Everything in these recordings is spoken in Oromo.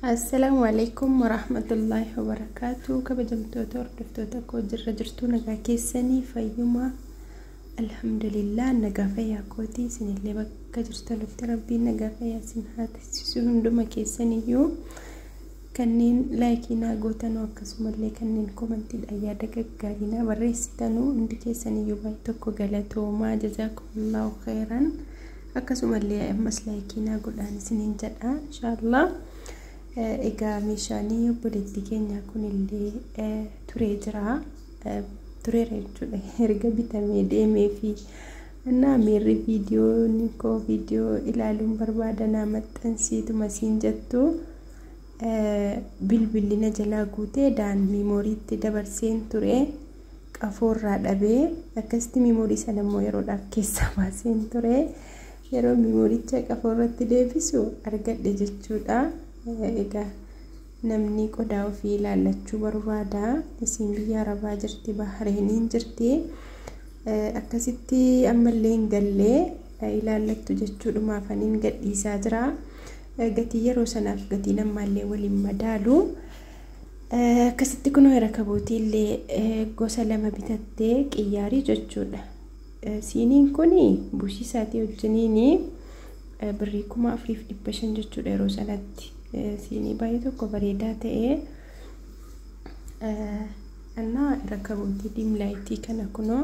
Assalaamu alaikum warahmatullaahi wabarakaatu. Kabajamtoota hordoftoota koo, jirra jirtuu? Nagaa keessanii? Fayyumaa? Alhamdulillah, nagaa fayyaa kootii. Isinillee bakka jirtanutti Rabbiin nagaa fayyaa isin haa taasisu hunduma keessaniyyuu. Kanneen like naa gootanuu, akkasumallee kanneen commentiidhaan yaada gaggaarii naa barreessitanuu, hundi keessaniyyuu baay'ee tokko galatoomaa, jazaakumullahu khairan. Akkasumallee ammas like naa godhaan isiniin jedha, inshaallah. Egaa meeshaan obboleettii keenyaa kunillee turee jira, tureera jechuudha erga bitamee deemee fi innaa miirri viidiyoon koo viidiyoo ilaaluun barbaada naa maxxansiituma siin jettu, bilbilli na jalaa guutee daan memoryitti dabarseen ture, qafoorraa dhabee akkasitti memory sana immoo yeroodhaaf keessaa baaseen ture. Yeroo memoryicha qafoorratti deebisu argadhe jechuudha. Egaa namni qodaa ofii ilaallachuu barbaada. Isiin biyya Arabaa jirti, Bahareeniin jirti. Akkasitti ammallee hin gallee ilaallattu jechuudhumaaf aniin gadhiisaa jira. Gatii yeroo sanaaf gatiin ammaallee waliin madaalu. Akkasitti kunoo rakabootii illee gosa lama bitattee, qiyyaarii jechuudha. Siiniin kun bushii isaatii wajjiniin birrii 4500 jechuudha yeroo sanatti. Siinii baay'ee tokko bareedaa ta'ee annaa rakabootii dim light kana kunoo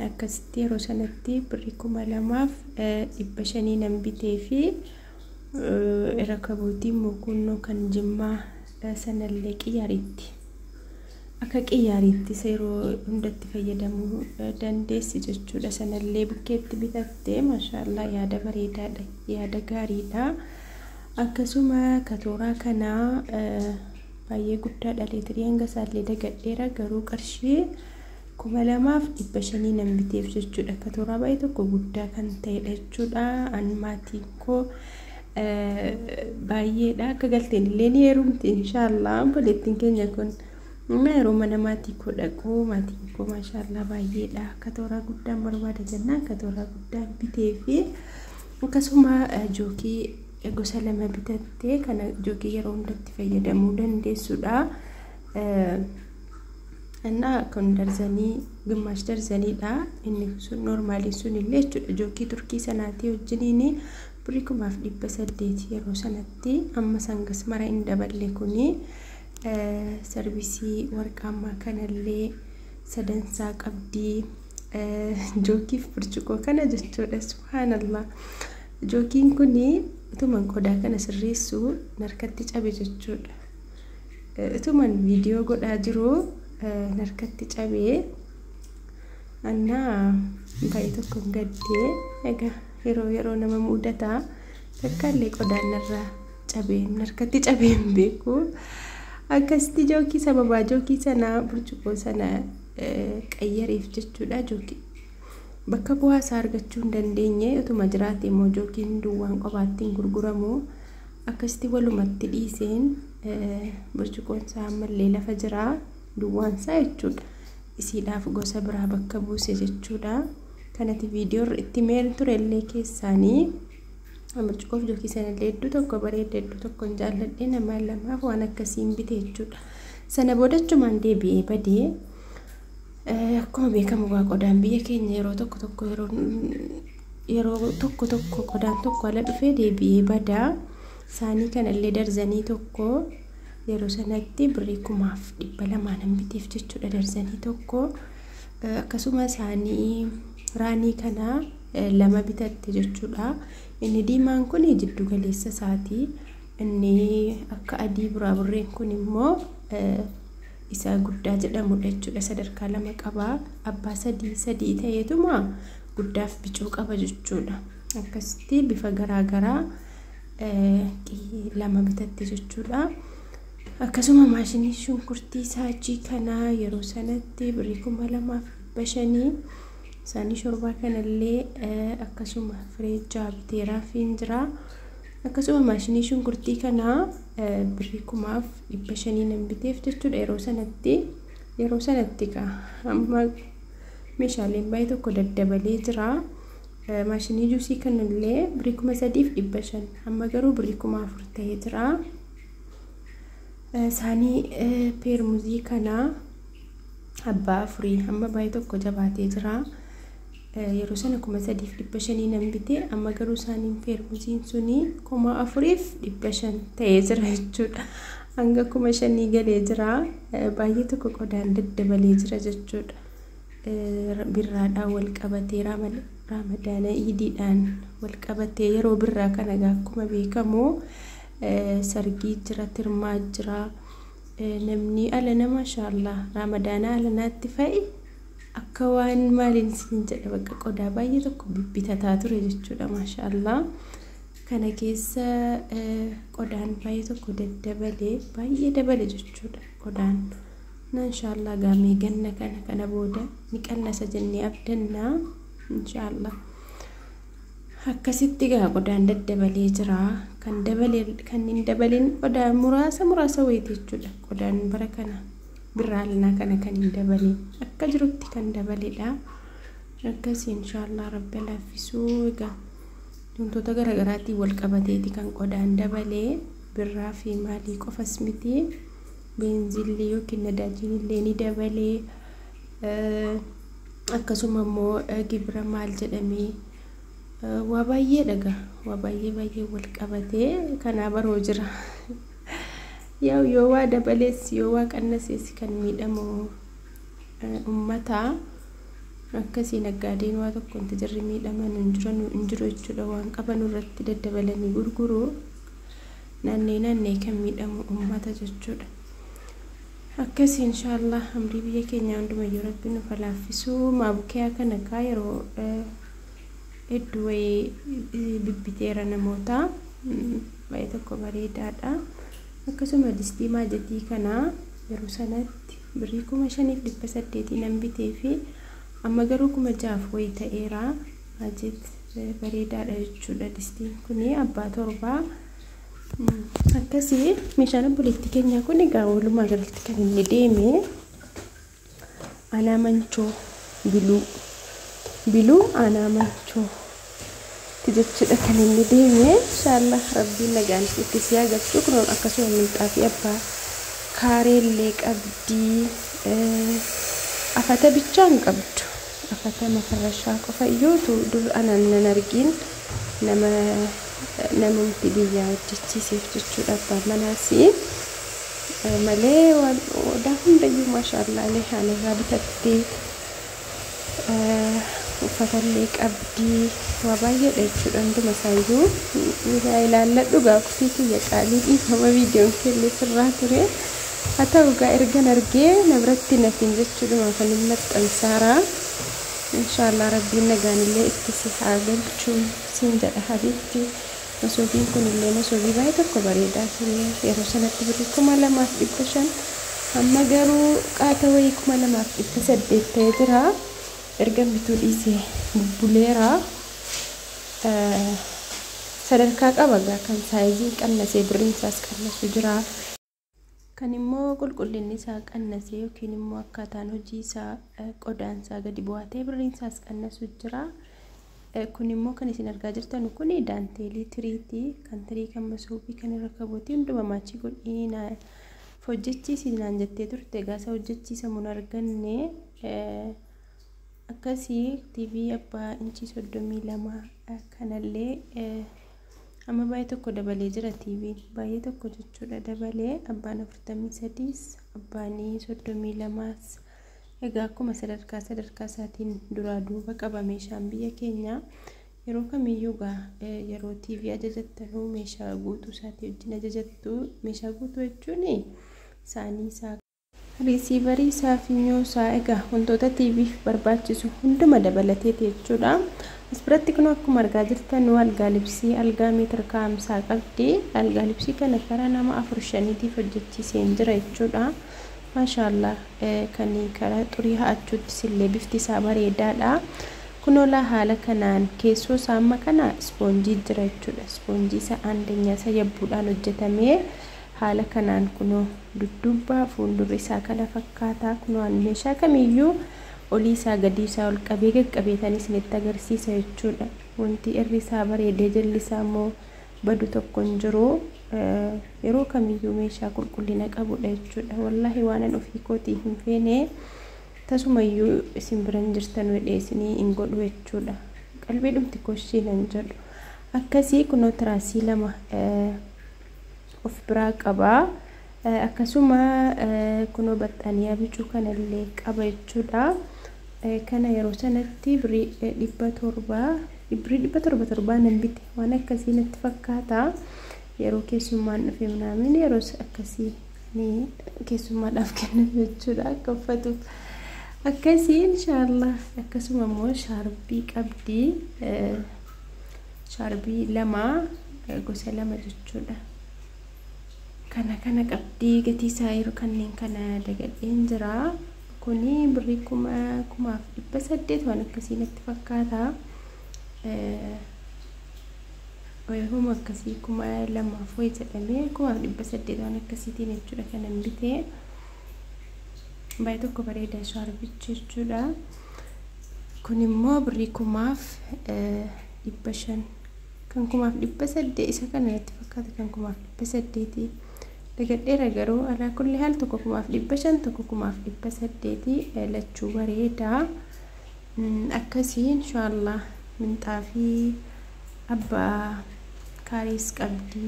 akkasitti yeroo sanatti birrii 2500 nan bitee fi rakabootii immoo kunnoo kan Jimmaa sanallee qiyyaariitti, akka qiyyaariitti yeroo hundatti fayyadamuu dandeessi jechuudha. Sanallee bukkeetti bitattee, maashaallah, yaada bareedaadha, yaada gaariidha. Akkasuma katooraa kanaa baay'ee guddaadha, leetirii hanga isaallee dagadheera, garuu qarshii 2500 nan biteef jechuudha. Katooraa baay'ee tokko guddaa kan ta'edha jechuudha. An maatiin koo baay'eedha. Akka galteen illee ni heerumti, inshaallah, obboleettiin keenya kun. Amma yeroo mana maatii koo dhaqu, maatiin koo maashaallah baay'eedha. Katooraa guddaan barbaada jennaan katooraa guddaan bitee fi akkasuma jookii gosa lama bitattee, kana jookii yeroo hundatti fayyadamuu dandeessudha. Innaa kun darzanii gimaash darzaniidha. Inni sun normaliin sun illee jechuudha. Jookii Turkii sanaatii wajjiniin birrii 1800 yeroo sanatti. Amma sangas mara hin daballe. Kuni sarvisii warqaammaa kanallee sadansaa qabdii, jookiif burcuqqoo kana jechuudha. Subhaanallah. Jookiin kuni utuman qodaa kana sirreessu narkatti cabe jechuudha. Utuman viidiyoo godhaa jiru narkatti cabee annaa baay'ee tokko gaddee. Egaa yeroo yeroo nama mudataa, takkaallee qodaan narraa cabee narkatti cabee hin beeku. Akkasitti jookii, sababaa jookii sanaa burcuqqoo sana qayyareef jechuudha. Jookii bakka bu'aa isaa argachuu hin dandeenye. Utuma jiraate immoo jookiin duwwaan qobaatti hin gurguramu. Akkasitti walumatti dhiiseen, burcuqqoon isaa ammallee lafa jira, duwwaan isaa jechuudha. Isiidhaaf gosa biraa bakka buuse jechuudha. Kanatti viidiyoo itti meen turellee keessaanii burcuqqoof jookii sanallee hedduu tokko bareeda, hedduu tokko hin jaalladhe. Nama lamaaf waan akkasiin bite jechuudha. Sana booda achumaan deebi'ee badee. Akkuma beekamu waa qodaan biyya keenya yeroo tokko tokko, yeroo tokko tokko qodaan tokko ala dhufee deebi'ee badaa. Saanii kanallee darzanii tokko yeroo sanatti birrii 1200 nan biteef jechuudha, darzanii tokko. Akkasuma saanii raanii kana lama bitatte jechuudha. Inni diimaan kun jiddu galeessa isaati. Inni akka adii buraaburreen kun immoo isa guddaa jedhamudha jechuudha. Sadarkaa lama qaba. Abbaa sadii sadii ta'eetuma guddaaf bicuu qaba jechuudha. Akkasitti bifa garaagaraa lama bitatte jechuudha. Akkasuma maashinii shunkurtii saachii kanaa yeroo sanatti birrii 2500. Saanii shorbaa kanallee akkasuma firee ja'a biteeraafiin jira. Akkasuma maashinii shunkurtii kanaa birrii 1500 nan biteef jechuudha yeroo sanatti. Yeroo sanatti amma meeshaaleen baay'ee tokko daddabalee jira. Maashinii juusii kanallee birrii 3500 amma garuu birrii 4000 ta'ee jira. Saanii peermuzii kanaa abbaa 4 amma baay'ee tokko jabaatee jira. Yeroo sana 3500 nan bite, amma garuu saaniin peermuziin suni 4500 ta'ee jira jechuudha. Hanga 5000 galee jira. Baay'ee tokko qodaan daddabalee jira jechuudha. Birraadhaan wal qabatee, Raamadaana iidiidhaan wal qabatee, yeroo birraa kana akkuma beekamu sargii jira, tirmaa jira. Namni alana maashaallah Raamadaana alanaatti fa'i akka waan maaliin isin jedha, bakka qodaa baay'ee tokko bibbitataa ture jechuudha maashaallah. Kana keessa qodaan baay'ee tokko daddabalee, baay'ee dabale jechuudha qodaan. Na inshaallah gaamee ganna kana booda ni qannasa jennee abdannaa inshaallah. Akkasitti gaa qodaan daddabalee jira. Kan dabale kan hin dabalin qodaa muraasa muraasa wayiiti jechuudha. Qodaan bara kana birraa alanaa kana kan hin dabalin akka jirutti kan dabaledha. Akkasii inshaallah rabbi laaffisuu. Egaa wantoota garaagaraatiin wal qabateeti kan qodaan dabalee, birraa fi maalii qofas miti. Beenzilli yookiin nadaajiin illee ni dabalee, akkasuma immoo gibira maal jedhamee waa baay'ee dhaga, waa baay'ee baay'ee wal qabatee kanaa baroo jira. Yaa yoo waa dabalees yoo waa qannasees kan miidhamu uummataa. Akkasii naggaadeen waa tokko wanti jirri miidhaman hin jiru jechuudha. Waan qaban irratti daddabalanii gurguru, naannee naannee kan miidhamu uummata jechuudha. Akkasii inshaallah amrii biyya keenya hundumayyuu rabbi nu laaffisuu. Maabukiyaa kana kaa yeroo hedduu wayii bibbiteera namoota, baay'ee tokko bareedaadha. Akkasuma distii maajatii kanaa yeroo sanatti birrii 5800 nan bitee fi amma garuu 6000 wayii ta'eera. Maajet bareedaadha jechuudha distiin kuni abbaa 7. Akkasii meeshaan obboleettii keenyaa kun egaa walumaa galatti kan inni deeme aanaa manchoo biluu biluu aanaa manchoo jechuudha kan inni deeme. Inshaallah rabbiin nagaan itti si agarsiisu. Kun akkasuma minxaafii abbaa kaareellee qabdii, afata bichaa hin qabdu, afata mafarrashaa qofa iyyuu dur anan nan argiin nama namumti biyyaa hojjechiiseef jechuudha abbaan manaas malee odaa hundayyuu maashaallah lehaan irraa bitattee, uffatallee qabdii, waa baay'eedha jechuudha. Hunduma isaayyuu ilaalladhu gaa kutii kiyya qaalii, dhiifama viidiyoon keellee sirraa ture. Haa ta'u gaa ergan argee na biratti nafin jechuudha kan hin maxxansaaraa. Inshaallah rabbiin nagaanillee itti si haa galchuu siin jedha habiibti. Masoobiin kunillee masoobii baay'ee tokko bareedaa ture, yeroo sanatti birrii 2500, amma garuu qaata wayii 2800 ta'ee jira. Erga bituu dhiisee bubbuleera. Sadarkaa qaba gaa, kan saayiziin qannasee birriin isaas qannasu jira. Kan immoo qulqullinni isaa qannasee yookiin immoo akkaataan hojii isaa qodaan isaa gadi bu'aa ta'e birriin isaas qannasu jira. Kun immoo kan isin argaa jirtan kun daanteelii tiriitii, kan tirii, kan masoobii, kan irra kabuutii hunduma maachii godhii hojjechiisi naan jettee turte. Gaasa hojjechiisamuun arganne. Akkasii TV abbaa inchii 32 kanallee amma baay'ee tokko dabalee jira TV'n, baay'ee tokko jechuudha dabalee, abbaan 43s abbaan 32s. Egaa akkuma sadarkaa sadarkaa isaatiin duraa duuba qaba meeshaan biyya keenya. Yeroo kamiyyuu gaa yeroo TV ajajattanuu meeshaa guutuu isaatii wajjin ajajattu. Meeshaa guutuu jechuun saanii isaa, riisiivarii isaa, funyoo isaa, egaa wantoota TVf barbaachisu hunduma dabalateeti jechuudha. As biratti kun akkuma argaa jirtan algaa libsii, algaa meetira kaa'amsaa qabdi. Algaa libsii kana karaa nama 4 5tiif hojjechiiseen jira jechuudha. Maashaallah kan karaa xurii ha'achuuttis illee bifti isaa bareedaadha. Kunoolaa haala kanaan keessoo isaa amma kana ispoonjii jira jechuudha. Ispoonjii isa aandanyaa isa yabbuudhaan hojjetamee haala kanaan kunoo dudduuba fuuldurri isaa kana fakkaata. Kunoo meeshaa kamiyyuu Olii isaa gadii isaa ol qabee qaqqabeetanii isinitti agarsiisa jechuudha. Wanti irri isaa bareedee jalli isaa immoo badu tokko hin jiru. Yeroo kamiyyuu meeshaa qulqullina qabudha jechuudha. Wallaahi waan an ofii kootii hin feene tasumayyuu isin bira hin jirtan jedhee isinii hin godhu jechuudha. Qalbii dhumti koshii nan jedhu. Akkasii kunoo tiraasii 2 of biraa qabaa. Akkasuma kunoo baxxaniyaa bicuu kanallee qaba jechuudha. Kana yeroo sanatti birrii 700, birrii 700 nan bite, waan akkasii natti fakkaata. Yeroo keessummaan dhufe minaamin yeroo akkasii ni keessummaadhaaf kennan jechuudha akka uffatuuf. Akkasii inshaallah. Akkasuma immoo shaarbii qabdi. Shaarbii 2, gosa 2 jechuudha. Kana qabdii, gatii isaa yeroo kanneen kana dagadheen jira. Kuni birrii 1800 waan akkasii natti fakkaata. Wayihuma akkasii 2000 wayi jedhamee 1800 waan akkasiitiin jechuudha kanan bitee. Baay'ee tokko bareeda shaarbichi jechuudha. Kun immoo birrii 1500, kan 1800 isa kana natti fakkaata, kan 1800 dagadheera garuu alaa kulli haal tokko 1500, tokko 1800, lachuu bareeda. Akkasii inshaallah minxaafii abbaa kaarees qabdi.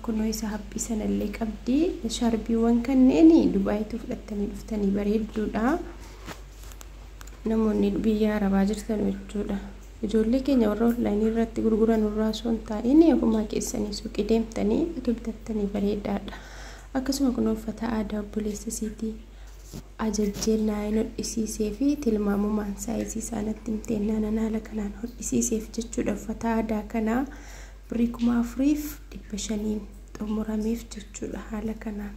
Kunoo isa haphii sanallee qabdi. Shaarbiiwwan kanneen Dubaayituu fudhattanii dhuftanii bareedduudha. Namoonni biyya Arabaa jirtan jechuudha. Ijoollee keenya warra onlaayinii irratti gurguran irraa osoo hin taa'in ofumaa keessanii suuqii deemtanii utuu bitattanii bareedaadha. Akkasuma kun uffata aadaa obboleessa isiitii ajajjee naayin hodhisiisee fi tilmaamumaan saayizii isaa natti himteen haala kanaan hodhisiiseef jechuudha. Uffata aadaa kanaa birrii 4500 xumurameef jechuudha haala kanaan.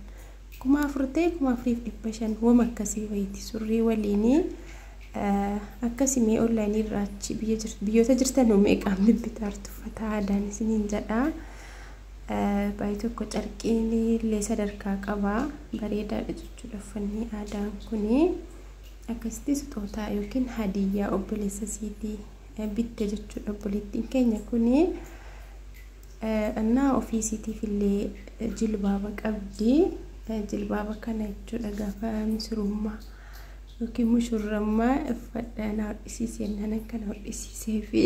4000 ta'e, 4500 wama akkasii wayiiti surrii waliinii. Akkasii mee onlaayinii irraa achi biyyoota jirtan meeqaan bibbitaartu uffata aadaan isiniin jedha. Baay'ee tokko carqiin illee sadarkaa qaba. Bareedaadha jechuudha uffanni aadaan kuni. Akkasitti sixootaa yookiin hadiyyaa obboleessa isiitii bitte jechuudha obboleettiin keenya kuni. Innaa ofii isiitiif illee jilbaaba qabdi. Jilbaaba kana jechuudha gaafa misirummaa yookiin mushurrammaa uffadha na hodhisiisee nanan kana hodhisiisee fi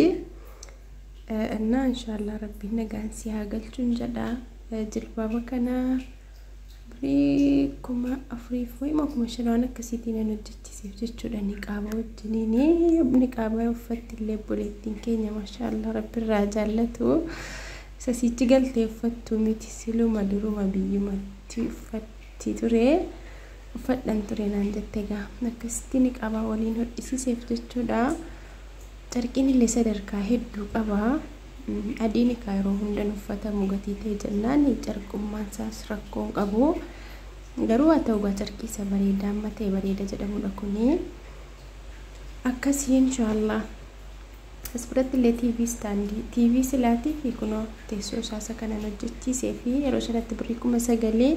innaa inshaallah rabbiin nagaan si haa galchuun jedha. Jilbaaba kana birrii 4000 wayii 5000 waan akkasiitiin nan hojjechiiseef jechuudha niqaaba wajjiniin. Niqaaba uffatti illee obboleettiin keenya, maashaallah, rabbi irraa jaallatu. Sasiichi galtee uffattu miti, siluma duruma biyyumatti uffatti ture. Uffadhan ture naan jette egaa akkasitti niqaaba waliin hodhisiiseef jechuudha. Carqiin illee sadarkaa hedduu qaba. Adiin egaa yeroo hundan uffatamu gatii ta'e jennaan carqummaan isaas rakkoo hin qabu. Garuu haa ta'u egaa carqii isa bareedaa amma ta'e bareeda jedhamudha kuni. Akkasii inshaallah. As biratti illee TV stand, TV silaatii fi kunoo teessoo isaa kanan hojjechiisee fi yeroo sanatti birrii 9000,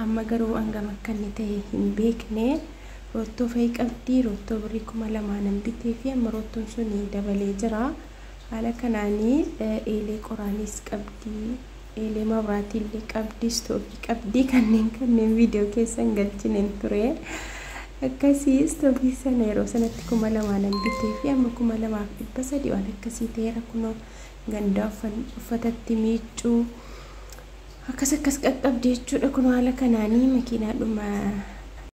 amma garuu hangam akka inni ta'e hin beekne. Roottoo fa'i qabdi, roottoo birrii 2000 nan bitee fi amma roottoon sun dabalee jira. Haala kanaanii eelee qoraanis qabdi, eelee mabraatiillee qabdi, istoofii qabdi, kanneen viidiyoo keessa hin galchinen ture. Akkasii istoofii sana yeroo sanatti 2000 nan bitee fi amma 2300 waan akkasii ta'eera. Kunoo gandaa uffatatti miiccuu akkas akkas qaqqabdi jechuudha. Kun haala kanaanii makiinaadhuma